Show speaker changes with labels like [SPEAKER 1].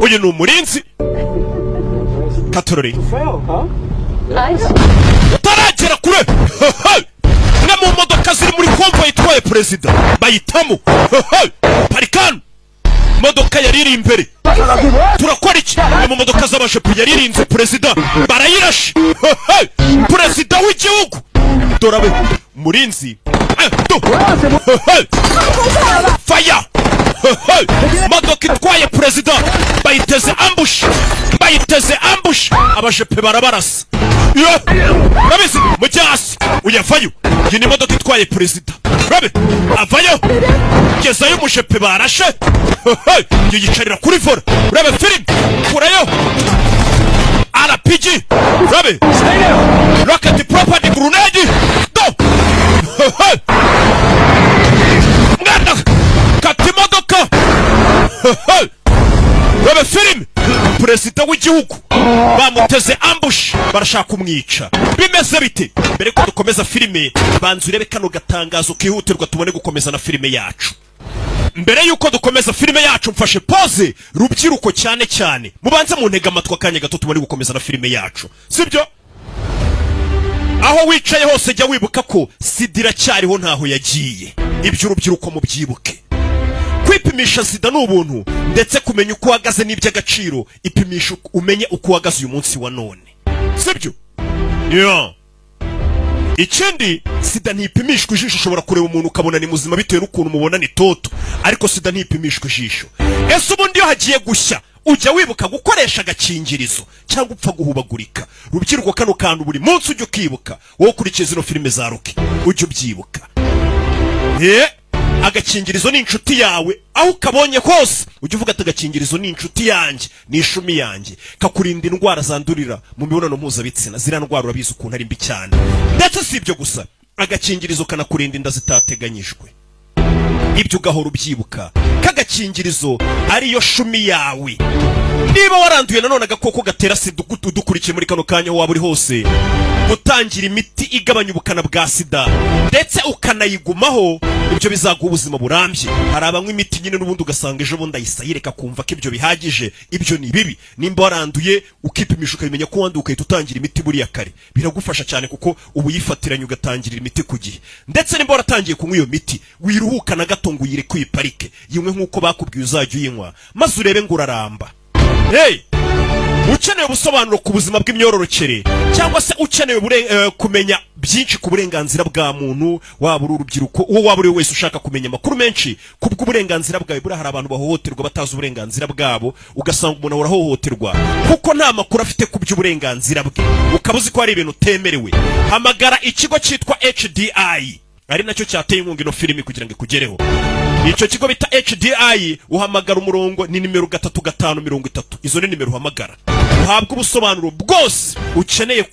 [SPEAKER 1] Uyu ni umurinzi katorori. Utaragera kure, imwe mu modoka ziri muri convoy itwaye perezida bayitamo parikani. Imodoka yari iri imbere, turakora iki? Imwe mu modoka z'abashepu yari irinze perezida barayirashe. Perezida w'igihugu, dore abe murinzi. Faya, modoka itwaye perezida bayiteze ambush, bayiteze ambush, abajepe barabarasa. Yo, urabizi, mujye hasi. Uyavayo, iyi ni imodoka itwaye perezida. Urabe avayo, gezayo umujepe barashe yiyicarira kuri volant. Urabe filime, kurayo RPG, urabe rocket propelled grenade do. Mwana, kata imodoka. Urabe filime, perezida w'igihugu bamuteze ambush, barashaka kumwica. Bimeze bite? Mbere ko dukomeza filime, banza urebe kano gatangazo kihutirwa, tubone gukomeza na filime yacu. Mbere yuko dukomeza filime yacu, mfashe pause. Rubyiruko cyane cyane, mubanze muntega amatwi akanya gato, tubone gukomeza na filime yacu, sibyo? Aho wicaye hose, jya wibuka ko SIDA iracyariho, ntaho yagiye. Ibyo urubyiruko mubyibuke. Kwipimisha SIDA ni ubuntu, ndetse kumenya uko uhagaze ni iby'agaciro. Ipimisha umenye uko uhagaze uyu munsi wa none, sibyo? Yeah. Ikindi, SIDA ntipimishwa ijisho. Ushobora kureba umuntu ukabona ni muzima bitewe n'ukuntu umubona ni toto, ariko SIDA ntipimishwa ijisho. Ese ubundi iyo hagiye gushya, ujya wibuka gukoresha agakingirizo cyangwa upfa guhubagurika? Rubyiruko, kano kantu buri munsi ujya ukibuka. Wowe ukurikiye zino filime za Rocky, ujya ubyibuka. Agakingirizo ni inshuti yawe. Aho ukabonye hose, ujya uvuga ati: "Agakingirizo ni inshuti yanjye, ni ishumi yanjye." Kakurinda indwara zandurira mu mibonano mpuzabitsina. Ziriya ndwara urabizi ukuntu ari mbi cyane. Ndetse si ibyo gusa, agakingirizo kanakurinda inda zitateganyijwe. Ibyo ugahora ubyibuka ko agakingirizo ariyo shumi yawe. Niba waranduye nanone agakoko gatera SIDA, udukurikiye muri kano kanya, aho waba uri hose, gutangira imiti igabanya ubukana bwa SIDA ndetse ukanayigumaho, ibyo bizaguha ubuzima burambye. Hari abanywa imiti nyine n'ubundi ugasanga ejo bundi ahise ayireka, kumva ko ibyo bihagije. Ibyo ni bibi. Nimba waranduye, ukipimisha, ukabimenya ko wanduye, ugahita utangira imiti buriya kare, biragufasha cyane kuko uba uyifatiranye, ugatangirira imiti ku gihe. Ndetse nimba waratangiye kunywa iyo miti, wiruhuka na gato ngo uyireke uyiparike. Yinywe nk'uko bakubwiye uzajya uyinywa, maze urebe ngo uraramba. Hey! Ukeneye ubusobanuro ku buzima bw'imyororokere cyangwa se ukeneye kumenya byinshi ku burenganzira bwa muntu, waba uri urubyiruko, uwo waba uri we wese ushaka kumenya amakuru menshi ku bw'uburenganzira bwawe, buriya hari abantu bahohoterwa batazi uburenganzira bwabo. Ugasanga umuntu ahora ahohoterwa kuko nta makuru afite ku by'uburenganzira bwe. Ukaba uzi ko hari ibintu utemerewe, hamagara ikigo cyitwa HDI, ari nacyo cyateye inkunga ino filimi kugira ngo ikugereho. Icyo kigo bita HDI, uhamagara umurongo ni nimero 3530. Izo ni nimero uhamagara, uhabwa ubusobanuro bwose ukeneye.